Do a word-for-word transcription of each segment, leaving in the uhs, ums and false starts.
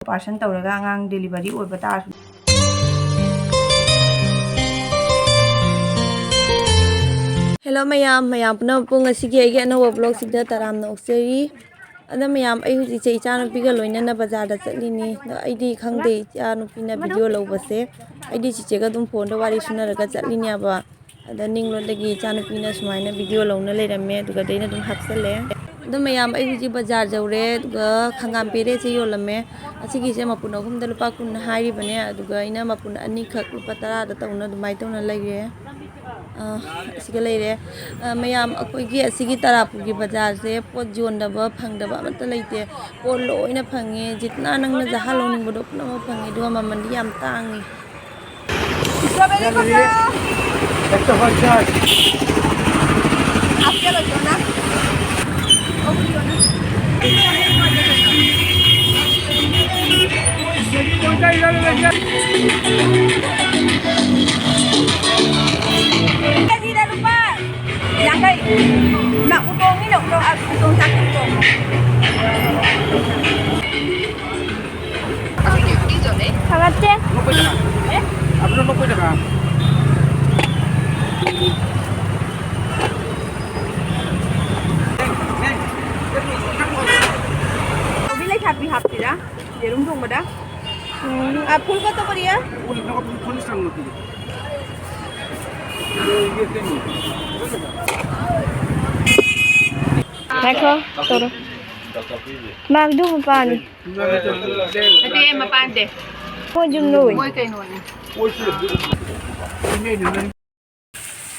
Operation ꯇꯧꯔꯒ ꯑꯉꯥꯡ delivery ꯑꯣꯏꯕ ꯇꯥꯔꯁꯨ꯫ Hello ꯃꯌꯥꯝ, ꯃꯌꯥꯝ ꯄꯨꯝꯅꯃꯛꯄꯨ ꯉꯁꯤꯒꯤ ꯑꯩꯒꯤ ꯑꯅꯧꯕ vlogꯁꯤꯗ ꯇꯔꯥꯝꯅ ꯑꯣꯛꯆꯔꯤ꯫ ꯑꯗꯣ ꯃꯌꯥꯝ, ꯑꯩ ꯍꯧꯖꯤꯛꯁꯦ ꯏꯆꯥꯅꯨꯄꯤꯒ ꯂꯣꯏꯅꯅ ꯕꯖꯥꯔꯗ ꯆꯠꯂꯤꯅꯤ꯫ ꯑꯗꯣ ꯑꯩꯗꯤ ꯈꯪꯗꯦ ꯏꯆꯥꯅꯨꯄꯤꯅ video ꯂꯧꯕꯁꯦ꯫ ꯑꯩꯗꯤ ꯆꯤꯆꯦꯒ ꯑꯗꯨꯝ phoneꯗ ꯋꯥꯔꯤ ꯁꯨꯅꯔꯒ ꯆꯠꯂꯤꯅꯦꯕ꯫ ꯑꯗ ꯅꯤꯡꯂꯣꯠꯂꯒꯤ ꯏꯆꯥꯅꯨꯄꯤꯅ ꯁꯨꯃꯥꯏꯅ video ꯂꯧꯅ ꯂꯩꯔꯝꯃꯦ, ꯑꯗꯨꯒ ꯑꯩꯅ ꯑꯗꯨꯝ ꯍꯥꯞꯆꯜꯂꯦ꯫ ꯑꯗꯣ ꯃꯌꯥꯝ, ꯑꯩ ꯍꯧꯖꯤꯛ ꯕꯖꯥꯔ ꯌꯧꯔꯦ, ꯑꯗꯨꯒ ꯍꯪꯒꯥꯝ ꯄꯦꯔꯦꯁꯦ ꯌꯣꯜꯂꯝꯃꯦ꯫ ꯑꯁꯤꯒꯤꯁꯦ ꯃꯄꯨꯟ ꯑꯍꯨꯝꯗ ꯂꯨꯄꯥ ꯀꯨꯟ ꯍꯥꯏꯔꯤꯕꯅꯦ, ꯑꯗꯨꯒ ꯑꯩꯅ ꯃꯄꯨꯟ ꯑꯅꯤꯈꯛ ꯂꯨꯄꯥ ꯇꯔꯥꯗ ꯇꯧꯅ ꯑꯗꯨꯃꯥꯏꯅ ꯇꯧꯅ ꯂꯩꯔꯦ꯫ ꯑ, ꯑꯁꯤꯒ ꯂꯩꯔꯦ꯫ ꯑ, ꯃꯌꯥꯝ, ꯑꯩꯈꯣꯏꯒꯤ ꯑꯁꯤꯒꯤ ꯇꯔꯥꯄꯨꯒꯤ ꯕꯖꯥꯔꯁꯦ ꯄꯣꯠ ꯌꯣꯟꯗꯕ ꯐꯪꯗꯕ ꯑꯃꯠꯇ ꯂꯩꯇꯦ꯫ ꯄꯣꯠ ꯂꯣꯏꯅ ꯐꯪꯉꯦ꯫ ꯖꯤꯠꯅ ꯅꯪꯅ ꯖꯍꯥ ꯂꯧꯅꯤꯡꯕꯗꯣ ꯄꯨꯝꯅꯃꯛ ꯐꯪꯉꯦ, ꯑꯗꯨꯒ ꯃꯃꯜꯗꯤ ꯌꯥꯝ ꯇꯥꯡꯉꯤ꯫ Strawberry কত? একশো পঞ্চাশ। আজকে লাগবে না। ওগুলি না। ꯅꯛꯎꯗꯣꯡꯅꯤ, ꯅꯛꯎꯗꯣꯡ, ꯑ, ꯎꯗꯣꯡ ꯆꯥꯛꯈꯨꯝꯗꯣꯡ꯫ ꯁꯥꯒꯠꯇꯦ꯫ ꯅꯣꯛꯄꯩ ꯖꯒꯥ꯫ ꯑꯦ? ꯑꯗꯨꯗ ꯅꯣꯛꯄꯩ ꯖꯒꯥ꯫ ꯀꯣꯕꯤ ꯂꯩꯈꯥꯕꯤ ꯍꯥꯞꯁꯤꯔꯥ? ꯌꯦꯔꯨꯝ ꯊꯣꯡꯕꯗ? ꯎꯝ, ꯑ, ꯐꯨꯜ ꯀꯠꯇꯣ ꯀꯔꯤꯌꯥ? ꯐꯨꯜ, ꯐꯨꯜ ꯁꯪ ꯅꯠꯇꯦ꯫ ꯉꯥꯏꯈꯣ, ꯇꯧꯔꯣ꯫ ꯃꯥꯒꯤꯗꯨ ꯃꯄꯥꯟ꯫ ꯅꯠꯇꯦ, ꯃꯄꯥꯟꯗꯦ꯫ ꯃꯣꯏ ꯌꯨꯝ ꯂꯣꯏ꯫ ꯃꯣꯏ ꯀꯩꯅꯣꯅꯦ꯫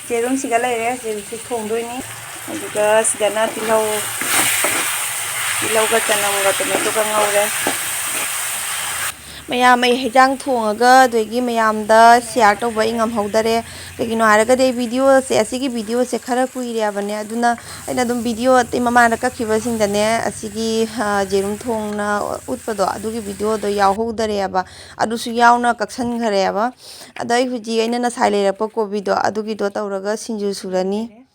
ꯌꯦꯔꯨꯝꯁꯤꯒ ꯂꯩꯔꯦ, ꯌꯦꯔꯨꯝꯁꯤ ꯊꯣꯡꯗꯣꯏꯅꯤ꯫ ꯑꯗꯨꯒ ꯁꯤꯗꯅ ꯇꯤꯜꯍꯧ, ꯇꯤꯜꯍꯧꯒ ꯆꯅꯝꯒ ꯇꯣꯃꯦꯇꯣꯒ ꯉꯧꯔꯦ꯫ ꯃꯌꯥꯝ, ꯑꯩ ꯍꯦꯟꯖꯥꯡ ꯊꯣꯡꯉꯒ ꯑꯗꯒꯤ ꯃꯌꯥꯝꯗ share ꯇꯧꯕ ꯑꯩ ꯉꯝꯍꯧꯗꯔꯦ꯫ ꯀꯩꯒꯤꯅꯣ ꯍꯥꯏꯔꯒꯗꯤ ꯑꯩ videoꯁꯦ, ꯑꯁꯤꯒꯤ videoꯁꯦ ꯈꯔ ꯀꯨꯏꯔꯦꯕꯅꯦ, ꯑꯗꯨꯅ ꯑꯩꯅ ꯑꯗꯨꯝ video ꯑꯇꯩ ꯃꯃꯥꯡꯗ ꯀꯛꯈꯤꯕꯁꯤꯡꯗꯅꯦ, ꯑꯁꯤꯒꯤ, ꯑ, ꯌꯦꯔꯨꯝ ꯊꯣꯡꯅ ꯎꯠꯄꯗꯣ, ꯑꯗꯨꯒꯤ videoꯗꯣ ꯌꯥꯎꯍꯧꯗꯔꯦꯕ, ꯑꯗꯨꯁꯨ ꯌꯥꯎꯅ ꯀꯛꯁꯟꯈꯔꯦꯕ꯫ ꯑꯗꯣ ꯑꯩ ꯍꯧꯖꯤꯛ ꯑꯩꯅ ꯉꯁꯥꯏ ꯂꯩꯔꯛꯄ ꯀꯣꯕꯤꯗꯣ, ꯑꯗꯨꯒꯤꯗꯣ ꯇꯧꯔꯒ ꯁꯤꯡꯖꯨ ꯁꯨꯔꯅꯤ꯫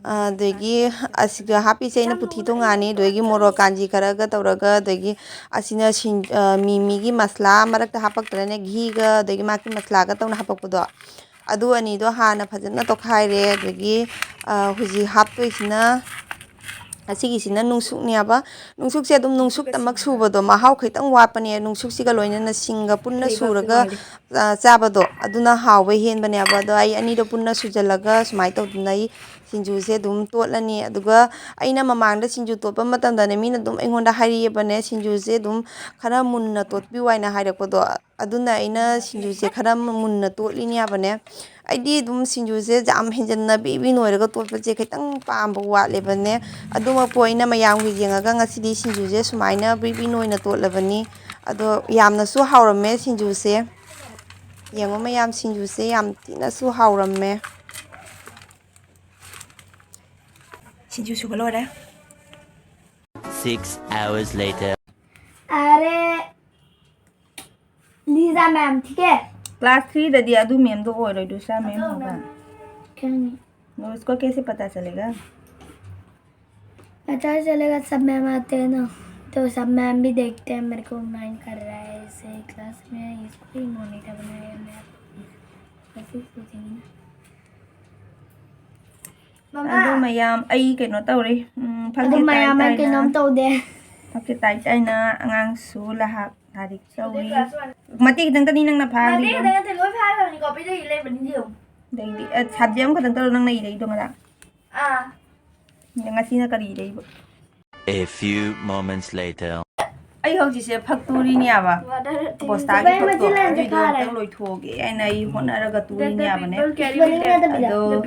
ꯑꯗꯒꯤ ꯑꯁꯤꯒ ꯍꯥꯞꯄꯤꯁꯦ ꯑꯩꯅ ꯄꯨꯊꯤ ꯇꯣꯉꯥꯟꯅꯤ, ꯑꯗꯒꯤ ꯃꯣꯔꯣꯛ ꯀꯥꯟꯖꯤ ꯈꯔꯒ ꯇꯧꯔꯒ, ꯑꯗꯒꯤ ꯑꯁꯤꯅ ꯁꯤꯡ-, ꯑ, ꯃꯤꯃꯤꯒꯤ ꯃꯁꯂꯥ ꯃꯔꯛꯇ ꯍꯥꯞꯄꯛꯇ꯭ꯔꯅꯦ, ꯘꯤꯒ ꯑꯗꯒꯤ ꯃꯥꯒꯤ ꯃꯁꯂꯥꯒ ꯇꯧꯅ ꯍꯥꯞꯄꯛꯄꯗꯣ, ꯑꯗꯨ ꯑꯅꯤꯗꯣ ꯍꯥꯟꯅ ꯐꯖꯅ ꯇꯣꯠꯈꯥꯏꯔꯦ꯫ ꯑꯗꯒꯤ, ꯑ, ꯍꯧꯖꯤꯛ ꯍꯥꯞꯇꯣꯏꯁꯤꯅ, ꯑꯁꯤꯒꯤꯁꯤꯅ ꯅꯨꯡꯁꯨꯛꯅꯦꯕ꯫ ꯅꯨꯡꯁꯨꯛꯁꯦ ꯑꯗꯨꯝ ꯅꯨꯡꯁꯨꯛꯇꯃꯛ ꯁꯨꯕꯗꯣ ꯃꯍꯥꯎ ꯈꯤꯇꯪ ꯋꯥꯠꯄꯅꯦ, ꯅꯨꯡꯁꯨꯛꯁꯤꯒ ꯂꯣꯏꯅꯅ ꯁꯤꯡꯒ ꯄꯨꯟꯅ ꯁꯨꯔꯒ, ꯑ, ꯆꯥꯕꯗꯣ ꯑꯗꯨꯅ ꯍꯥꯎꯕ ꯍꯦꯟꯕꯅꯦꯕ꯫ ꯑꯗꯣ ꯑꯩ ꯑꯅꯤꯗꯣ ꯄꯨꯟꯅ ꯁꯨꯖꯜꯂꯒ ꯁꯨꯃꯥꯏꯅ ꯇꯧꯗꯅ ꯑꯩ ꯁꯤꯡꯖꯨꯁꯦ ꯑꯗꯨꯝ ꯇꯣꯠꯂꯅꯤ꯫ ꯑꯗꯨꯒ ꯑꯩꯅ ꯃꯃꯥꯡꯗ ꯁꯤꯡꯖꯨ ꯇꯣꯠꯄ ꯃꯇꯝꯗꯅꯦ, ꯃꯤꯅ ꯑꯗꯨꯝ ꯑꯩꯉꯣꯟꯗ ꯍꯥꯏꯔꯛꯑꯦꯕꯅꯦ, "ꯁꯤꯡꯖꯨꯁꯦ ꯑꯗꯨꯝ ꯈꯔ ꯃꯨꯟꯅ ꯇꯣꯠꯄꯤꯌꯨ" ꯍꯥꯏꯅ ꯍꯥꯏꯔꯛꯄꯗꯣ꯫ ꯑꯗꯨꯅ ꯑꯩꯅ ꯁꯤꯡꯖꯨꯁꯦ ꯈꯔ ꯃꯨꯟꯅ ꯇꯣꯠꯂꯤꯅꯦꯕꯅꯦ꯫ ꯑꯩꯗꯤ ꯑꯗꯨꯝ ꯁꯤꯡꯖꯨꯁꯦ ꯌꯥꯝ ꯍꯦꯟꯖꯟꯅ ꯕ꯭ꯔꯤ ꯕ꯭ꯔꯤ ꯅꯣꯏꯔꯒ ꯇꯣꯠꯄꯁꯦ ꯈꯤꯇꯪ ꯄꯥꯝꯕ ꯋꯥꯠꯂꯦꯕꯅꯦ꯫ ꯑꯗꯨꯃꯛꯄꯨ ꯑꯩꯅ ꯃꯌꯥꯝꯒꯤ ꯌꯦꯡꯉꯒ ꯉꯁꯤꯗꯤ ꯁꯤꯡꯖꯨꯁꯦ ꯁꯨꯃꯥꯏꯅ ꯕ꯭ꯔꯤ ꯕ꯭ꯔꯤ ꯅꯣꯏꯅ ꯇꯣꯠꯂꯕꯅꯤ꯫ ꯑꯗꯣ ꯌꯥꯝꯅꯁꯨ ꯍꯥꯎꯔꯝꯃꯦ ꯁꯤꯡꯖꯨꯁꯦ꯫ ꯌꯦꯡꯉꯣ ꯃꯌꯥꯝ, ꯁꯤꯡꯖꯨꯁꯦ ꯌꯥꯝ ꯊꯤꯅꯁꯨ ꯍꯥꯎꯔꯝꯃꯦ꯫ ꯁꯤꯡꯖꯨ ꯁꯨꯕ ꯂꯣꯏꯔꯦ꯫ Six hours later. अरे, लीजा मैम, ठीक है? Class threeꯗꯗꯤ ꯑꯗꯨ ꯃꯦꯝꯗꯣ ꯑꯣꯏꯔꯣꯏ, ꯗꯨꯁꯔꯥ ꯃꯦꯝ ꯍꯣꯒꯥ꯫ क्या नहीं? वो उसको कैसे पता चलेगा? पता चलेगा, सब मैम आते हैं ना, तो सब मैम भी देखते हैं मेरे को माइंड कर रहा है ऐसे क्लास में, इसको ही मॉनिटर बनाया मैम। ऐसे ही सोचेंगे ना। ꯑꯗꯨ ꯃꯌꯥꯝ, ꯑꯩ ꯀꯩꯅꯣ ꯇꯧꯔꯤ, ꯎꯝ, ꯑꯗꯨ ꯐꯛꯁꯦ ꯃꯌꯥꯝ ꯑꯩ ꯇꯥꯏ ꯀꯩꯅꯣꯝ ꯇꯥꯏꯅ, ꯇꯧꯗꯦ꯫ ꯐꯛꯁꯦ ꯇꯥꯏ ꯇꯥꯏꯅ ꯑꯉꯥꯡꯁꯨ ꯂꯥꯏꯍꯥꯛ ꯂꯥꯏꯔꯤꯛ ꯇꯧꯔꯤ꯫ ꯃꯇꯦꯛ ꯈꯤꯇꯪꯇꯅꯤ ꯅꯪꯅ ꯐꯥꯈ꯭ꯔꯤꯗꯣ꯫ ꯃꯇꯦꯛ ꯈꯤꯇꯪ ꯅꯠꯇꯦ, ꯂꯣꯏ ꯐꯥꯈ꯭ꯔꯕꯅꯤꯀꯣ, ꯄꯤꯗ ꯏ ꯂꯩꯕꯅꯤ ꯌꯦꯡꯉꯨ꯫ ꯑꯗꯩꯗꯤ, ꯑ, subject ꯑꯃꯈꯛꯇꯪ ꯇꯧꯔ ꯅꯪꯅ ꯏꯔꯛꯏꯗꯣ ꯉꯔꯥꯡ? ꯑꯥ꯫ ꯉꯁꯤꯅ ꯀꯔꯤ ꯏꯔꯛꯏꯕ? A few moments later. ꯑꯩ ꯍꯧꯖꯤꯛꯁꯦ ꯐꯛ ꯇꯨꯔꯤꯅꯦꯕ꯫ ꯕꯣꯁꯇꯥꯒꯤ ꯐꯛꯇꯣ, ꯑꯗꯨꯏꯗꯣ ꯑꯝꯇꯪ ꯂꯣꯏꯊꯣꯛꯑꯒꯦ ꯍꯥꯏꯅ ꯑꯩ ꯍꯣꯠꯅꯔꯒ ꯇꯨꯔꯤꯅꯦꯕꯅꯦ꯫ ꯑꯗꯣ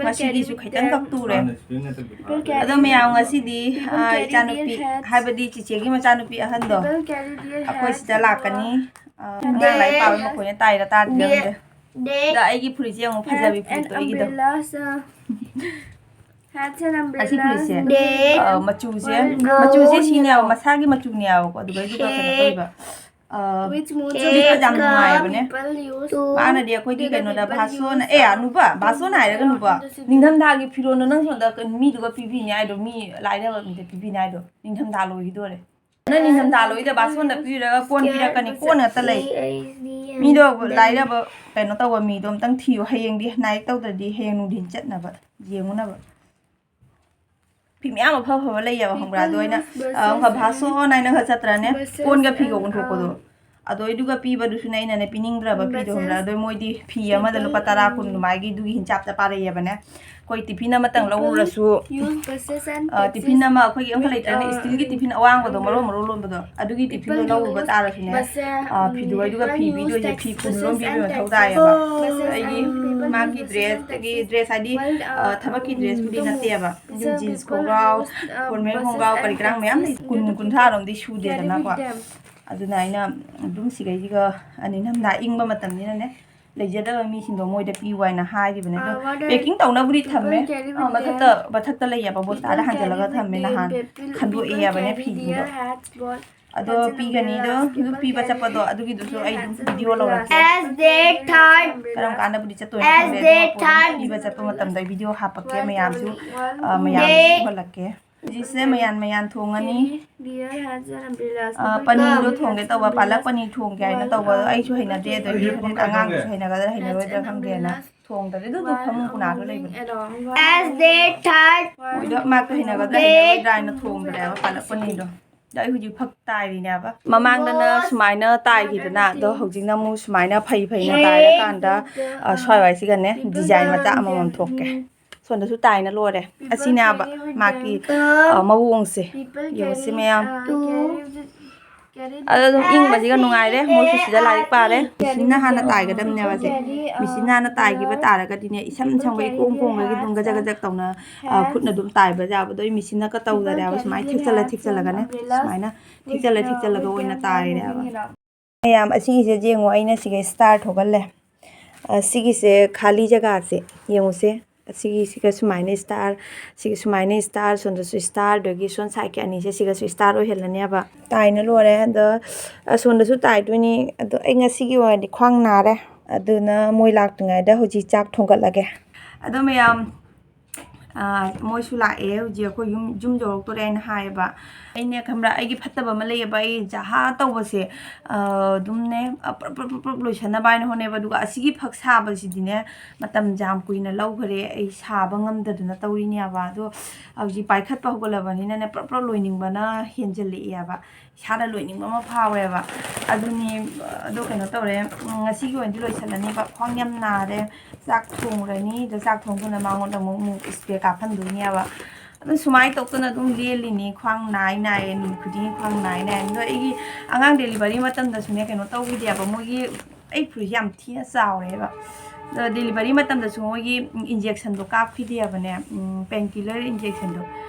ꯉꯁꯤꯒꯤꯁꯨ ꯈꯤꯇꯪ ꯈꯛ ꯇꯨꯔꯦ꯫ ꯑꯗꯣ ꯃꯌꯥꯝ ꯉꯁꯤꯗꯤ, ꯑ, ꯏꯆꯥꯅꯨꯄꯤ, ꯍꯥꯏꯕꯗꯤ ꯆꯤꯆꯦꯒꯤ ꯃꯆꯥꯅꯨꯄꯤ ꯑꯍꯟꯗꯣ, ꯑꯩꯈꯣꯏ ꯁꯤꯗ ꯂꯥꯛꯀꯅꯤ꯫ ꯑ, ꯑꯉꯥꯡ ꯂꯥꯏꯔꯤꯛ ꯄꯥꯕ ꯃꯈꯣꯟꯁꯦ ꯇꯥꯏꯔ ꯇꯥꯗ꯭ꯔꯤꯔ ꯈꯪꯗꯦ꯫ ꯑꯗꯣ ꯑꯩꯒꯤ ꯐꯨꯔꯤꯠꯁꯦ ꯌꯦꯡꯉꯣ, ꯐꯖꯕꯤ ꯐꯨꯔꯤꯠꯇꯣ ꯑꯩꯒꯤꯗꯣ꯫ ꯑꯁꯤ ꯐꯨꯔꯤꯠꯁꯦ, ꯑ, ꯃꯆꯨꯁꯦ, ꯃꯆꯨꯁꯦ ꯁꯤꯅꯦꯕ, ꯃꯁꯥꯒꯤ ꯃꯆꯨꯅꯦꯕꯀꯣ, ꯑꯗꯨꯒ ꯑꯩꯗꯨꯒ ꯀꯩꯅꯣ ꯇꯧꯔꯤꯕ, ꯑ, ꯄꯤꯛꯄ ꯌꯥꯝ ꯅꯨꯡꯉꯥꯏꯕꯅꯦ꯫ ꯃꯥꯅꯗꯤ ꯑꯩꯈꯣꯏꯒꯤ ꯀꯩꯅꯣꯗ ꯚꯥꯁꯣꯟ, ꯑꯦ, ꯑꯅꯨꯕ, ꯚꯥꯁꯣꯟ ꯍꯥꯏꯔꯒ ꯅꯨꯕ, ꯅꯤꯡꯊꯝꯊꯥꯒꯤ ꯐꯤꯔꯣꯜꯗꯣ ꯅꯪ ꯁꯣꯝꯗ ꯀꯩꯅꯣ ꯃꯤꯗꯨꯒ ꯄꯤꯕꯤꯅꯤ ꯍꯥꯏꯗꯣ, ꯃꯤ ꯂꯥꯏꯔꯕ ꯃꯤꯗ ꯄꯤꯕꯤꯅꯤ ꯍꯥꯏꯗꯣ, ꯅꯤꯡꯊꯝꯊꯥ ꯂꯣꯏꯈꯤꯗꯣꯔꯦ꯫ ꯅꯪ ꯅꯤꯡꯊꯝꯊꯥ ꯂꯣꯏꯗ ꯚꯥꯁꯣꯟꯗ ꯄꯤꯔꯒ ꯀꯣꯟ ꯄꯤꯔꯛꯀꯅꯤ, ꯀꯣꯟ ꯉꯥꯛꯇ ꯂꯩ꯫ ꯃꯤꯗꯣ ꯂꯥꯏꯔꯕ ꯀꯩꯅꯣ ꯇꯧꯕ ꯃꯤꯗꯣ ꯑꯝꯇꯪ ꯊꯤꯌꯨ, ꯍꯌꯦꯡꯗꯤ ꯅꯥꯏꯠ ꯇꯧꯗ꯭ꯔꯗꯤ ꯍꯌꯦꯡ ꯅꯨꯡꯊꯤꯟ ꯆꯠꯅꯕ ꯌꯦꯡꯉꯨꯅꯕ꯫ ꯐꯤ ꯃꯌꯥꯝ ꯑꯐ ꯑꯐꯕ ꯂꯩꯌꯦꯕ, ꯈꯪꯕ꯭ꯔꯥ? ꯑꯗꯣ ꯑꯩꯅ, ꯑ, ꯑꯃꯨꯛꯀ ꯚꯥꯁꯣꯟ ꯍꯥꯏꯅ ꯈꯔ ꯆꯠꯇ꯭ꯔꯅꯦ, ꯀꯣꯟꯒ ꯐꯤꯒ ꯑꯣꯟꯊꯣꯛꯄꯗꯣ, ꯑꯗꯣ ꯑꯗꯨꯒ ꯄꯤꯕꯗꯨꯁꯨꯅꯦ ꯑꯩꯅꯅꯦ ꯄꯤꯅꯤꯡꯗ꯭ꯔꯕ ꯐꯤꯗꯣ, ꯈꯪꯕ꯭ꯔꯥ? ꯑꯗꯣ ꯃꯣꯏꯗꯤ ꯐꯤ ꯑꯃꯗ ꯂꯨꯄꯥ ꯇꯔꯥ, ꯀꯨꯟ ꯑꯗꯨꯃꯥꯏꯒꯤ ꯑꯗꯨꯒꯤ ꯍꯤꯟꯆꯥꯞꯇ ꯄꯥꯔꯛꯑꯦꯕꯅꯦ꯫ ꯑꯩꯈꯣꯏ ꯇꯤꯐꯤꯟ ꯑꯃꯇꯪ ꯂꯧꯔꯨꯔꯁꯨ, ꯑ, ꯇꯤꯐꯤꯟ ꯑꯃ ꯑꯩꯈꯣꯏꯒꯤ ꯑꯃꯈꯛ ꯂꯩꯇ꯭ꯔꯅꯦ, ꯏꯁꯇꯤꯜꯒꯤ ꯇꯤꯐꯤꯟ ꯑꯋꯥꯡꯕꯗꯣ, ꯃꯔꯣꯟ ꯃꯔꯣꯟ ꯂꯣꯟꯕꯗꯣ, ꯑꯗꯨꯒꯤ ꯇꯤꯐꯤꯟꯗꯣ ꯂꯧꯔꯨꯕ ꯇꯥꯔꯁꯨꯅꯦ, ꯑ, ꯐꯤꯗꯨ ꯑꯗꯨꯒ ꯐꯤ ꯄꯤꯗꯣꯏꯁꯦ ꯐꯤ ꯀꯨꯟ ꯂꯣꯝ ꯄꯤꯕ ꯃꯊꯧ ꯇꯥꯏꯌꯦꯕ꯫ ꯑꯩꯒꯤ ꯃꯥꯒꯤ ꯗ꯭ꯔꯦꯁꯇꯒꯤ, ꯗ꯭ꯔꯦꯁ ꯍꯥꯏꯗꯤ, ꯑ, ꯊꯕꯛꯀꯤ ꯗ꯭ꯔꯦꯁꯄꯨꯗꯤ ꯅꯠꯇꯦꯕ, ꯑꯗꯨꯝ ꯖꯤꯟꯁ ꯈꯣꯡꯒ꯭ꯔꯥꯎ, ꯐꯣꯔꯃꯦꯜ ꯈꯣꯡꯒ꯭ꯔꯥꯎ, ꯀꯔꯤ ꯀꯔꯥ ꯃꯌꯥꯝ ꯂꯩ, ꯀꯨꯟ, ꯀꯨꯟꯊ꯭ꯔꯥ ꯔꯣꯝꯗꯤ ꯁꯨꯗꯦꯗꯅꯀꯣ꯫ ꯑꯗꯨꯅ ꯑꯩꯅ ꯑꯗꯨꯝ ꯁꯤꯈꯩꯁꯤꯒ, ꯑꯅꯤ ꯅꯝꯅ ꯏꯪꯕ ꯃꯇꯝꯅꯤꯅꯅꯦ, ꯂꯩꯖꯗꯕ ꯃꯤꯁꯤꯡꯗꯣ ꯃꯣꯏꯗ ꯄꯤꯌꯨ ꯍꯥꯏꯅ ꯍꯥꯏꯔꯤꯕꯅꯦ꯫ ꯑꯗꯣ ꯄꯦꯀꯤꯡ ꯇꯧꯅꯕꯨꯗꯤ ꯊꯝꯃꯦ꯫ ꯑ, ꯃꯊꯛꯇ, ꯃꯊꯛꯇ ꯂꯩꯌꯦꯕ, ꯕꯣꯁꯇꯥꯗ ꯍꯥꯟꯖꯜꯂꯒ ꯊꯝꯃꯦ꯫ ꯅꯍꯥꯟ ꯈꯟꯗꯣꯛꯑꯦ ꯍꯥꯏꯕꯅꯦ ꯐꯤꯁꯤꯡꯗꯣ꯫ ꯑꯗꯣ ꯄꯤꯒꯅꯤꯗꯣ, ꯑꯗꯨ ꯄꯤꯕ ꯆꯠꯄꯗꯣ ꯑꯗꯨꯒꯤꯗꯨꯁꯨ ꯑꯩ ꯑꯗꯨꯝ ꯚꯤꯗꯤꯑꯣ ꯂꯧꯔꯛꯀꯦ꯫ As they thought, ꯀꯔꯝ ꯀꯥꯟꯗꯕꯨꯗꯤ ꯆꯠꯇꯣꯏꯅꯣ as ꯈꯪꯗꯦ, they ꯑꯗꯣ thought, ꯄꯤꯕ ꯆꯠꯄ ꯃꯇꯝꯗ ꯚꯤꯗꯤꯑꯣ ꯍꯥꯞꯄꯛꯀꯦ, ꯃꯌꯥꯝꯁꯨ, ꯑ, ꯃꯌꯥꯝꯁꯨ they ꯎꯍꯜꯂꯛꯀꯦ꯫ ꯍꯧꯖꯤꯛꯁꯦ ꯃꯌꯥꯟ ꯃꯌꯥꯟ ꯊꯣꯡꯉꯅꯤ꯫ ꯑ, ꯄꯅꯤꯔꯗꯣ ꯊꯣꯡꯒꯦ ꯇꯧꯕ, ꯄꯥꯂꯛ ꯄꯅꯤꯔ ꯊꯣꯡꯒꯦ ꯍꯥꯏꯅ ꯇꯧꯕ, ꯑꯗꯣ ꯑꯩꯁꯨ ꯍꯩꯅꯗꯦ, ꯑꯗꯒꯤ ꯍꯣꯔꯦꯟ ꯑꯉꯥꯡꯗꯨꯁꯨ ꯍꯩꯅꯒꯗ꯭ꯔꯥ ꯍꯩꯅꯔꯣꯏꯗ꯭ꯔꯥ ꯈꯪꯗꯦꯅ ꯊꯣꯡꯗ꯭ꯔꯦ꯫ ꯑꯗꯨꯗꯨ ꯐꯃꯨꯡ ꯀꯨꯅꯥꯗꯣ ꯂꯩꯕꯅꯦ꯫ As they thought, ꯃꯣꯏꯗꯣ ꯃꯥꯛꯇꯣ ꯍꯩꯅꯒꯗ꯭ꯔꯥ ꯍꯩꯅꯔꯣꯏꯗ꯭ꯔꯥ ꯍꯥꯏꯅ ꯊꯣꯡꯗ꯭ꯔꯦꯕ ꯄꯥꯂꯛ ꯄꯅꯤꯔꯗꯣ꯫ ꯑꯗꯣ ꯑꯩ ꯍꯧꯖꯤꯛ ꯐꯛ ꯇꯥꯏꯔꯤꯅꯦꯕ꯫ ꯃꯃꯥꯡꯗꯅ ꯁꯨꯃꯥꯏꯅ ꯇꯥꯏꯈꯤꯗꯅ, ꯑꯗꯣ ꯍꯧꯖꯤꯛꯅ ꯑꯃꯨꯛ ꯁꯨꯃꯥꯏꯅ ꯐꯩ ꯐꯩꯅ ꯇꯥꯏꯔꯀꯥꯟꯗ, ꯑ, ꯁ꯭ꯋꯥꯏꯋꯥꯏꯁꯤꯒꯅꯦ ꯗꯤꯖꯥꯏꯟ ꯃꯆꯥ ꯑꯃꯃꯝ ꯊꯣꯛꯀꯦ꯫ ꯁꯣꯝꯗꯁꯨ ꯇꯥꯏꯅ ꯂꯣꯏꯔꯦ꯫ ꯑꯁꯤꯅꯦꯕ ꯃꯥꯒꯤ, ꯑ, ꯃꯑꯣꯡꯁꯦ꯫ ꯌꯦꯡꯉꯨꯁꯦ ꯃꯌꯥꯝ꯫ ꯑꯗꯣ ꯑꯗꯨꯝ ꯏꯪꯕꯁꯤꯒ ꯅꯨꯡꯉꯥꯏꯔꯦ꯫ ꯃꯣꯏꯁꯨ ꯁꯤꯗ ꯂꯥꯏꯔꯤꯛ ꯄꯥꯔꯦ꯫ ꯃꯦꯆꯤꯟꯅ ꯍꯥꯟꯅ ꯇꯥꯏꯒꯗꯕꯅꯦꯕ ꯁꯦ꯫ ꯃꯦꯆꯤꯟꯅ ꯍꯥꯟꯅ ꯇꯥꯏꯈꯤꯕ ꯇꯥꯔꯒꯗꯤꯅꯦ, ꯏꯁꯝ ꯁꯝꯒꯩ ꯏꯀꯣꯝ ꯀꯣꯝꯒꯩ ꯑꯗꯨꯝ ꯒꯖꯛ ꯒꯖꯛ ꯇꯧꯅ, ꯑ, ꯈꯨꯠꯅ ꯑꯗꯨꯝ ꯇꯥꯏꯕ ꯌꯥꯕꯗꯣ꯫ ꯑꯩ ꯃꯦꯆꯤꯟꯅꯒ ꯇꯧꯗꯔꯦꯕ꯫ ꯁꯨꯃꯥꯏꯅ ꯊꯦꯛꯆꯜꯂ ꯊꯦꯛꯆꯜꯂꯒꯅꯦ, ꯁꯨꯃꯥꯏꯅ ꯊꯦꯛꯆꯜꯂ ꯊꯦꯛꯆꯜꯂꯒ ꯑꯣꯏꯅ ꯇꯥꯏꯔꯦꯕ꯫ ꯃꯌꯥꯝ, ꯑꯁꯤꯒꯤꯁꯦ ꯌꯦꯡꯉꯣ, ꯑꯩꯅ ꯁꯤꯒ ꯁ꯭ꯇꯥꯔ ꯊꯣꯛꯍꯜꯂꯦ꯫ ꯑ, ꯁꯤꯒꯤꯁꯦ ꯈꯥꯂꯤ ꯖꯒꯥꯁꯦ ꯌꯦꯡꯉꯨꯁꯦ꯫ ꯁꯤꯒꯤꯁꯤꯒ ꯁꯨꯃꯥꯏꯅ ꯁ꯭ꯇꯥꯔ, ꯁꯤꯒ ꯁꯨꯃꯥꯏꯅ ꯁ꯭ꯇꯥꯔ, ꯁꯣꯝꯗꯁꯨ ꯁ꯭ꯇꯥꯔ, ꯑꯗꯒꯤ ꯁꯣꯝ ꯁꯥꯏꯠꯀꯤ ꯑꯅꯤꯁꯦ ꯁꯤꯒꯁꯨ ꯁ꯭ꯇꯥꯔ ꯑꯣꯏꯍꯜꯂꯅꯦꯕ꯫ ꯇꯥꯏꯅ ꯂꯣꯏꯔꯦ꯫ ꯑꯗꯣ ꯑꯁꯣꯝꯗꯁꯨ ꯇꯥꯏꯗꯣꯏꯅꯤ꯫ ꯑꯗꯣ ꯑꯩ ꯉꯁꯤꯒꯤ ꯑꯣꯏꯅꯗꯤ ꯈ꯭ꯋꯥꯡ ꯅꯥꯔꯦ꯫ ꯑꯗꯨꯅ ꯃꯣꯏ ꯂꯥꯛꯇ꯭ꯔꯤꯉꯩꯗ ꯍꯧꯖꯤꯛ ꯆꯥꯛ ꯊꯣꯡꯒꯠꯂꯒꯦ꯫ ꯑꯗꯣ ꯃꯌꯥꯝ, ꯑ, ꯃꯣꯏꯁꯨ ꯂꯥꯛꯑꯦ꯫ ꯍꯧꯖꯤꯛ ꯑꯩꯈꯣꯏ ꯌꯨꯝ, ꯌꯨꯝ ꯌꯧꯔꯛꯇꯣꯔꯦ ꯍꯥꯏꯅ ꯍꯥꯏꯌꯦꯕ꯫ ꯑꯩꯅꯦ, ꯈꯪꯕ꯭ꯔꯥ, ꯑꯩꯒꯤ ꯐꯠꯇꯕ ꯑꯃ ꯂꯩꯌꯦꯕ꯫ ꯑꯩ ꯖꯍꯥ ꯇꯧꯕꯁꯦ, ꯑ, ꯑꯗꯨꯝꯅꯦ, ꯑ, ꯄ꯭ꯔꯞ, ꯄ꯭ꯔꯞ, ꯄ꯭ꯔꯞ, ꯄ꯭ꯔꯞ ꯂꯣꯏꯁꯟꯅꯕ ꯍꯥꯏꯅ ꯍꯣꯠꯅꯩꯕ꯫ ꯑꯗꯨꯒ ꯑꯁꯤꯒꯤ ꯐꯛ ꯁꯥꯕꯁꯤꯗꯤꯅꯦ, ꯃꯇꯝ ꯌꯥꯝ ꯀꯨꯏꯅ ꯂꯧꯈꯔꯦ꯫ ꯑꯩ ꯁꯥꯕ ꯉꯝꯗꯗꯅ ꯇꯧꯔꯤꯅꯦꯕ꯫ ꯑꯗꯣ ꯍꯧꯖꯤꯛ ꯄꯥꯏꯈꯠꯄ ꯍꯧꯒꯠꯂꯕꯅꯤꯅꯅꯦ, ꯄ꯭ꯔꯞ, ꯄ꯭ꯔꯞ ꯂꯣꯏꯅꯤꯡꯕꯅ ꯍꯦꯟꯖꯜꯂꯛꯑꯦꯕ꯫ ꯏꯁꯥꯅ ꯂꯣꯏꯅꯤꯡꯕ ꯑꯃ ꯐꯥꯎꯔꯦꯕ꯫ ꯑꯗꯨꯅꯤ, ꯑꯗꯣ ꯀꯩꯅꯣ ꯇꯧꯔꯦ, ꯎꯝ, ꯉꯁꯤꯒꯤ ꯑꯣꯏꯅꯗꯤ ꯂꯣꯏꯁꯤꯜꯂꯅꯤꯕ꯫ ꯈ꯭ꯋꯥꯡ ꯌꯥꯝ ꯅꯥꯔꯦ꯫ ꯆꯥꯛ ꯊꯣꯡꯉꯨꯔꯅꯤ꯫ ꯑꯗꯣ ꯆꯥꯛ ꯊꯣꯡꯕꯗ ꯃꯉꯣꯟꯗ ꯑꯃꯨꯛ, ꯑꯃꯨꯛ ꯏꯁꯄ꯭ꯔꯦ ꯀꯥꯞꯍꯟꯗꯣꯏꯅꯦꯕ꯫ ꯑꯗꯨ ꯁꯨꯃꯥꯏꯅ ꯇꯧꯗꯅ ꯑꯗꯨꯝ ꯂꯦꯜꯂꯤꯅꯤ꯫ ꯈ꯭ꯋꯥꯡ ꯅꯥꯏ ꯅꯥꯏꯌꯦ, ꯅꯨꯃꯤꯠ ꯈꯨꯗꯤꯡꯒꯤ ꯈ꯭ꯋꯥꯡ ꯅꯥꯏ ꯅꯥꯏ꯫ ꯑꯗꯣ ꯑꯩꯒꯤ ꯑꯉꯥꯡ ꯗꯦꯂꯤꯚꯔꯤ ꯃꯇꯝꯗꯁꯨꯅꯦ, ꯀꯩꯅꯣ ꯇꯧꯈꯤꯗꯦꯕ, ꯃꯣꯏꯒꯤ, ꯑꯩ ꯐꯨꯔꯤꯠꯁꯦ ꯌꯥꯝ ꯊꯤꯅ ꯆꯥꯎꯔꯦꯕ꯫ ꯑꯗꯣ ꯗꯦꯂꯤꯚꯔꯤ ꯃꯇꯝꯗꯁꯨ ꯃꯣꯏꯒꯤ ꯏꯟꯖꯦꯛꯁꯟꯗꯣ ꯀꯥꯞꯈꯤꯗꯦꯕꯅꯦ, ꯄꯦꯟ ꯀꯤꯂꯔ ꯏꯟꯖꯦꯛꯁꯟꯗꯣ,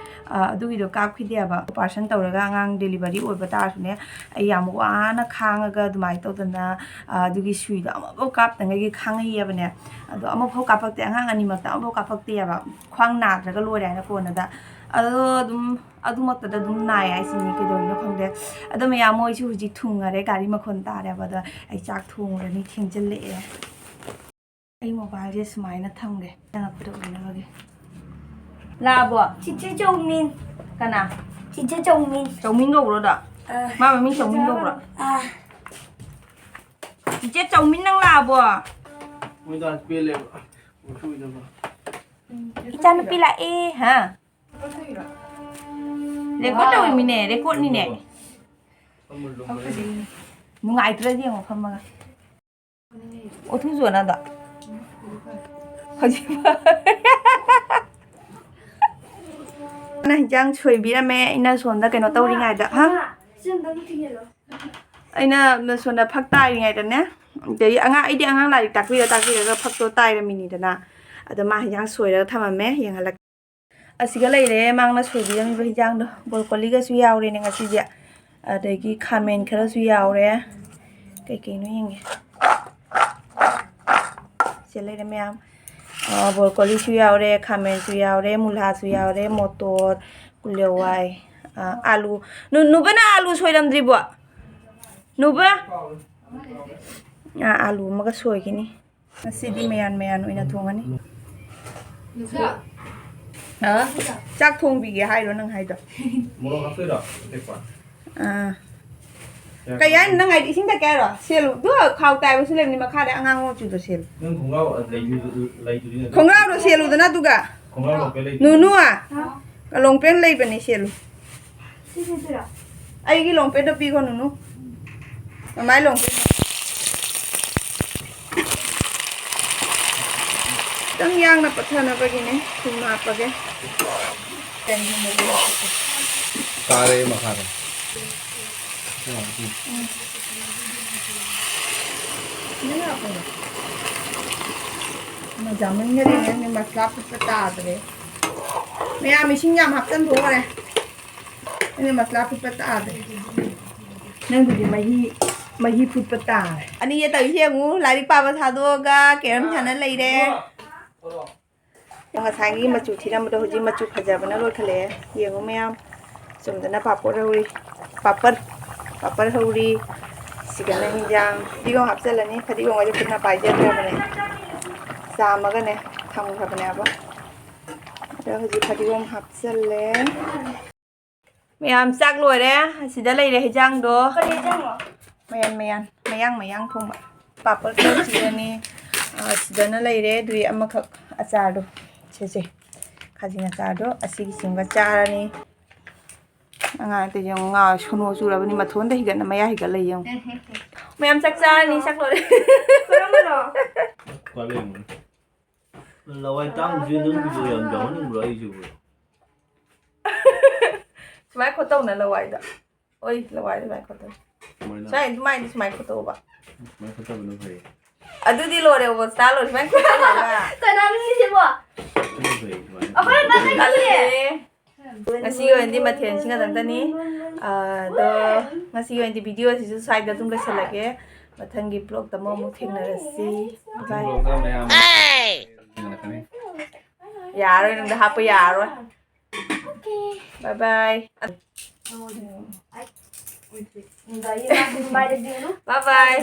ꯑ, ꯑꯗꯨꯒꯤꯗꯣ ꯀꯥꯞꯈꯤꯗꯦꯕ꯫ ꯑꯣꯄꯔꯦꯁꯟ ꯇꯧꯔꯒ ꯑꯉꯥꯡ ꯗꯦꯂꯤꯚꯔꯤ ꯑꯣꯏꯕ ꯇꯥꯔꯁꯨꯅꯦ, ꯑꯩ ꯌꯥꯝ ꯋꯥꯅ ꯈꯥꯡꯉꯒ ꯑꯗꯨꯃꯥꯏꯅ ꯇꯧꯗꯅ, ꯑ, ꯑꯗꯨꯒꯤ ꯁꯨꯏꯗꯣ ꯑꯃꯐꯥꯎ ꯀꯥꯞꯇꯉꯩꯒꯤ ꯈꯥꯡꯉꯛꯏꯑꯕꯅꯦ꯫ ꯑꯗꯣ ꯑꯃꯐꯥꯎ ꯀꯥꯞꯄꯛꯇꯦ, ꯑꯉꯥꯡ ꯑꯅꯤꯃꯛꯇ ꯑꯃꯐꯥꯎ ꯀꯥꯞꯄꯛꯇꯦꯕ꯫ ꯈ꯭ꯋꯥꯡ ꯅꯥꯗ꯭ꯔꯒ ꯂꯣꯏꯔꯦ ꯍꯥꯏꯅ ꯀꯣꯟꯅꯗ꯫ ꯑꯗꯣ ꯑꯗꯨꯝ ꯑꯗꯨꯃꯛꯇꯗ ꯑꯗꯨꯝ ꯅꯥꯏ ꯍꯥꯏꯁꯤꯅꯤ, ꯀꯩꯗꯧꯔꯤꯅꯣ ꯈꯪꯗꯦ꯫ ꯑꯗꯣ ꯃꯌꯥꯝ, ꯃꯣꯏꯁꯨ ꯍꯧꯖꯤꯛ ꯊꯨꯡꯉꯔꯦ, ꯒꯥꯔꯤ ꯃꯈꯣꯟ ꯇꯥꯔꯦꯕ꯫ ꯑꯗꯣ ꯑꯩ ꯆꯥꯛ ꯊꯣꯡꯉꯨꯔꯅꯤ, ꯊꯦꯡꯖꯤꯜꯂꯛꯑꯦ꯫ ꯑꯩ ꯃꯣꯕꯥꯏꯜꯁꯦ ꯁꯨꯃꯥꯏꯅ ꯊꯝꯒꯦ, ꯆꯪꯉꯛꯄꯗ ꯎꯅꯕꯒꯤ꯫ ꯂꯥꯛꯑꯕꯣ? ꯆꯤꯆꯦ ꯆꯧꯃꯤꯟ꯫ ꯀꯅꯥ? ꯆꯤꯆꯦ ꯆꯧꯃꯤꯟ꯫ ꯆꯧꯃꯤꯟ ꯀꯧꯕ꯭ꯔꯣ ꯑꯗꯣ? ꯑꯥ꯫ ꯃꯥ ꯃꯃꯤꯡ ꯆꯧꯃꯤꯟ ꯀꯧꯕ꯭ꯔꯣ? ꯑꯥ꯫ ꯆꯤꯆꯦ ꯆꯧꯃꯤꯟ, ꯅꯪ ꯂꯥꯛꯑꯕꯣ? ꯃꯣꯏ ꯗꯥꯟꯁ ꯄꯦꯜꯂꯦꯕ꯫ ꯏꯆꯥꯅꯨꯄꯤ ꯂꯥꯛꯑꯦ, ꯍꯥ? ꯔꯦꯀꯣꯔꯗ ꯇꯧꯔꯤꯃꯤꯅꯦ, ꯔꯦꯀꯣꯔꯗꯅꯤꯅꯦ꯫ ꯅꯨꯡꯉꯥꯏꯇ꯭ꯔꯗꯤ ꯌꯦꯡꯉꯣ ꯐꯝꯃꯒ꯫ ꯑꯣꯊꯨꯖꯣꯅꯗ꯫ ꯍꯧꯖꯤꯛ ꯅꯪ ꯍꯤꯟꯖꯥꯡ ꯁꯣꯏꯕꯤꯔꯝꯃꯦ, ꯑꯩꯅ ꯁꯣꯝꯗ ꯀꯩꯅꯣ ꯇꯧꯔꯤꯉꯩꯗ, ꯍꯥ? ꯑꯩꯅ ꯁꯣꯝꯗ ꯐꯛ ꯇꯥꯏꯔꯤꯉꯩꯗꯅꯦ, ꯑꯗꯩ ꯑꯉꯥꯡ, ꯑꯩꯗꯤ ꯑꯉꯥꯡ ꯂꯥꯏꯔꯤꯛ ꯇꯥꯛꯄꯤꯔ ꯇꯥꯛꯄꯤꯔꯒ ꯐꯛꯇꯣ ꯇꯥꯏꯔꯝꯃꯤꯅꯤꯗꯅ, ꯑꯗꯣ ꯃꯥ ꯍꯤꯟꯖꯥꯡ ꯁꯣꯏꯔꯒ ꯊꯝꯃꯝꯃꯦ, ꯌꯦꯡꯍꯜꯂꯛꯀꯦ꯫ ꯑꯁꯤꯒ ꯂꯩꯔꯦ ꯃꯥꯡꯅ ꯁꯣꯏꯕꯤꯔꯝꯃꯤꯕ ꯍꯤꯟꯖꯥꯡꯗꯣ, ꯕ꯭ꯔꯣꯀꯣꯂꯤꯒꯁꯨ ꯌꯥꯎꯔꯦꯅꯦ ꯉꯁꯤꯗꯤ, ꯑꯗꯒꯤ ꯈꯥꯃꯦꯟ ꯈꯔꯁꯨ ꯌꯥꯎꯔꯦ꯫ ꯀꯩꯀꯩꯅꯣ ꯌꯦꯡꯒꯦ꯫ ꯁꯤ ꯂꯩꯔꯦ ꯃꯌꯥꯝ꯫ ꯑ, ꯕ꯭ꯔꯣꯀꯣꯂꯤꯁꯨ ꯌꯥꯎꯔꯦ, ꯈꯥꯃꯦꯟꯁꯨ ꯌꯥꯎꯔꯦ, ꯃꯨꯂꯥꯁꯨ ꯌꯥꯎꯔꯦ, ꯃꯣꯇꯣꯔ, ꯀꯨꯂꯤ ꯍꯋꯥꯏ, ꯑ, ꯑꯥꯂꯨ꯫ ꯅꯨ-, ꯅꯨꯕꯅ ꯑꯥꯂꯨ ꯁꯣꯏꯔꯝꯗ꯭ꯔꯤꯕꯣ? ꯅꯨꯕ? ꯑ, ꯑꯥꯂꯨ ꯑꯃꯒ ꯁꯣꯏꯈꯤꯅꯤ꯫ ꯉꯁꯤꯗꯤ ꯃꯌꯥꯟ ꯃꯌꯥꯟ ꯑꯣꯏꯅ ꯊꯣꯡꯉꯅꯤ꯫ ꯑ? ꯆꯥꯛ ꯊꯣꯡꯕꯤꯒꯦ ꯍꯥꯏꯔꯣ ꯅꯪ ꯍꯥꯏꯗꯣ? ꯃꯣꯔꯣꯛ ꯍꯥꯞꯇꯣꯏꯔꯣ? ꯑꯇꯦꯛꯄ? ꯑꯥ꯫ ꯀꯩ ꯍꯥꯏꯅꯣ ꯅꯪ ꯍꯥꯏꯗꯤ? ꯏꯁꯤꯡ ꯊꯛꯀꯦ ꯍꯥꯏꯔꯣ? ꯁꯦꯜꯂꯨ꯫ ꯑꯗꯨ ꯈꯥꯎ ꯇꯥꯏꯕꯁꯨ ꯂꯩꯕꯅꯤ ꯃꯈꯥꯗ, ꯑꯉꯥꯡꯕ ꯃꯆꯨꯗꯣ ꯁꯦꯜꯂꯨ꯫ ꯅꯪ ꯈꯣꯡꯒ꯭ꯔꯥꯎ ꯂꯩꯗꯨꯗꯤ, ꯂꯩꯗꯨꯗꯤ ꯅꯠꯇ꯭ꯔꯣ? ꯈꯣꯡꯒ꯭ꯔꯥꯎꯗꯣ ꯁꯦꯜꯂꯨꯗꯅ ꯑꯗꯨꯒ꯫ ꯈꯣꯡꯒ꯭ꯔꯥꯎ ꯂꯣꯡꯄꯦꯟ ꯂꯩꯗꯨꯗꯤ꯫ ꯅꯨꯅꯨ, ꯂꯣꯡꯄꯦꯟ ꯂꯩꯕꯅꯤ, ꯁꯦꯜꯂꯨ꯫ ꯑꯩꯒꯤ ꯂꯣꯡꯄꯦꯟꯗꯣ ꯄꯤꯈꯣ, ꯅꯨꯅꯨ꯫ ꯃꯃꯥꯏ ꯂꯣꯡꯄꯦꯟꯗꯣ꯫ ꯈꯤꯇꯪ ꯌꯥꯡꯅ ꯄꯠꯊꯅꯕꯒꯤꯅꯦ ꯊꯨꯝ ꯍꯥꯞꯄꯒꯦ꯫ ꯀꯥꯔꯦ ꯃꯈꯥꯗ꯫ ꯌꯥꯝꯃꯟꯈꯔꯦꯅꯦ, ꯃꯁꯂꯥ ꯐꯨꯠꯄ ꯇꯥꯗ꯭ꯔꯦ꯫ ꯃꯌꯥꯝ ꯏꯁꯤꯡ ꯌꯥꯝ ꯍꯥꯞꯆꯤꯟꯊꯣꯛꯈꯔꯦ꯫ ꯑꯩꯅ ꯃꯁꯂꯥ ꯐꯨꯠꯄ ꯇꯥꯗ꯭ꯔꯦ꯫ ꯅꯪꯗꯨꯗꯤ ꯃꯍꯤ, ꯃꯍꯤ ꯐꯨꯠꯄ ꯇꯥꯔꯦ꯫ ꯑꯅꯤꯁꯦ ꯇꯧꯔꯤꯁꯦ ꯌꯦꯡꯉꯨ, ꯂꯥꯏꯔꯤꯛ ꯄꯥꯕ ꯊꯥꯗꯣꯛꯑꯒ ꯀꯦꯔꯝ ꯁꯥꯟꯅ ꯂꯩꯔꯦ꯫ ꯉꯁꯥꯏꯒꯤ ꯃꯆꯨ ꯊꯤꯔꯝꯕꯗꯣ ꯍꯧꯖꯤꯛ ꯃꯆꯨ ꯐꯖꯕꯅ ꯂꯣꯏꯈꯠꯂꯛꯑꯦ꯫ ꯌꯦꯡꯉꯨ ꯃꯌꯥꯝ, ꯆꯨꯝꯗꯅ ꯄꯥꯄꯣꯔ ꯍꯧꯔꯤ, ꯄꯥꯄꯔ, ꯄꯥꯄꯔ ꯍꯧꯔꯤ꯫ ꯁꯤꯒꯅ ꯍꯤꯟꯖꯥꯡ꯫ ꯐꯗꯤꯒꯣꯝ ꯍꯥꯞꯆꯤꯜꯂꯅꯤ꯫ ꯐꯗꯤꯒꯣꯝꯒꯁꯦ ꯈꯨꯠꯅ ꯄꯥꯏꯖꯗ꯭ꯔꯕꯅꯦ꯫ ꯆꯥꯝꯃꯒꯅꯦ ꯊꯝꯈ꯭ꯔꯕꯅꯦꯕ꯫ ꯑꯗꯣ ꯍꯧꯖꯤꯛ ꯐꯗꯤꯒꯣꯝ ꯍꯥꯞꯆꯤꯜꯂꯦ꯫ ꯃꯌꯥꯝ ꯆꯥꯛ ꯂꯣꯏꯔꯦ꯫ ꯑꯁꯤꯗ ꯂꯩꯔꯦ ꯍꯤꯟꯖꯥꯡꯗꯣ꯫ ꯀꯔꯤ ꯍꯤꯟꯖꯥꯡꯅꯣ? ꯃꯌꯥꯟ ꯃꯌꯥꯟ, ꯃꯌꯥꯡ ꯃꯌꯥꯡ ꯊꯣꯡꯕ꯫ ꯄꯥꯄꯔ ꯈꯔ ꯆꯤꯛꯑꯅꯤ꯫ ꯑ, ꯁꯤꯗꯅ ꯂꯩꯔꯦ꯫ ꯑꯗꯨꯏ ꯑꯃꯈꯛ ꯑꯆꯥꯔꯗꯣ꯫ ꯁꯦ, ꯁꯦ꯫ ꯈꯥꯖꯤꯡ ꯑꯆꯥꯔꯗꯣ ꯑꯁꯤꯒꯤꯁꯤꯃꯒ ꯆꯥꯔꯅꯤ꯫ ꯑꯉꯥꯡ ꯑꯇꯩ ꯌꯦꯡꯉꯨ, ꯉꯥ ꯁꯣꯅꯣ ꯆꯨꯔꯕꯅꯤ, ꯃꯊꯣꯟꯗ ꯍꯤꯒꯠꯅ ꯃꯌꯥ ꯍꯤꯒꯠ ꯂꯩ ꯌꯦꯡꯉꯨ꯫ ꯃꯌꯥꯝ ꯆꯥꯛ ꯆꯥꯔꯅꯤ, ꯆꯥꯛ ꯂꯣꯏꯔꯦ꯫ ꯀꯔꯝꯕꯅꯣ? ꯂꯋꯥꯏ ꯇꯥꯡꯕꯁꯦ ꯅꯪꯒꯤꯗꯣ ꯌꯥꯝ ꯌꯥꯎꯍꯟꯅꯤꯡꯕ꯭ꯔꯣ ꯑꯩꯁꯤꯕꯨ? ꯁꯨꯃꯥꯏ ꯈꯣꯠꯇꯧꯅ ꯂꯋꯥꯏꯗ꯫ ꯑꯣꯏ, ꯂꯋꯥꯏꯗ ꯁꯨꯃꯥꯏ ꯈꯣꯠꯇꯧ꯫ ꯁꯨꯃꯥꯏꯅ? ꯁꯨꯃꯥꯏ, ꯃꯥꯏꯗꯤ ꯁꯨꯃꯥꯏ ꯈꯣꯠꯇꯧꯕ꯫ ꯁꯨꯃꯥꯏ ꯈꯣꯠꯇꯕꯅ ꯐꯩ꯫ ꯑꯗꯨꯗꯤ ꯂꯣꯏꯔꯦ, ꯑꯣꯕꯁꯇꯥ ꯂꯣꯏꯔꯦ꯫ ꯁꯨꯃꯥꯏ ꯈꯣꯠꯇꯧꯕ꯫ ꯀꯅꯥꯅꯣ ꯃꯤꯁꯤꯕꯣ? ꯑꯗꯨꯅ ꯐꯩ, ꯁꯨꯃꯥꯏꯅ꯫ ꯑꯩꯈꯣꯏ ꯃꯥ ꯂꯩꯇꯤꯌꯦ꯫ ꯇꯜꯂꯦ꯫ ꯉꯁꯤꯒꯤ ꯑꯣꯏꯅꯗꯤ ꯃꯊꯦꯜꯁꯤ ꯉꯥꯛꯇꯅꯤ꯫ ꯑꯗꯣ ꯉꯁꯤꯒꯤ ꯑꯣꯏꯅꯗꯤ video ꯁꯤꯁꯨ ꯁ꯭ꯋꯥꯏꯗ ꯑꯗꯨꯝ ꯂꯣꯏꯁꯤꯜꯂꯒꯦ꯫ ꯃꯊꯪꯒꯤ vlog ꯇ ꯑꯃꯨꯛ ꯊꯦꯡꯅꯔꯁꯤ꯫ Bye꯫ Vlog ꯇ ꯃꯌꯥꯝ ꯌꯥꯔꯣꯏ, ꯅꯪꯗ ꯍꯥꯞꯄ ꯌꯥꯔꯣꯏ꯫ Bye bye. Bye bye.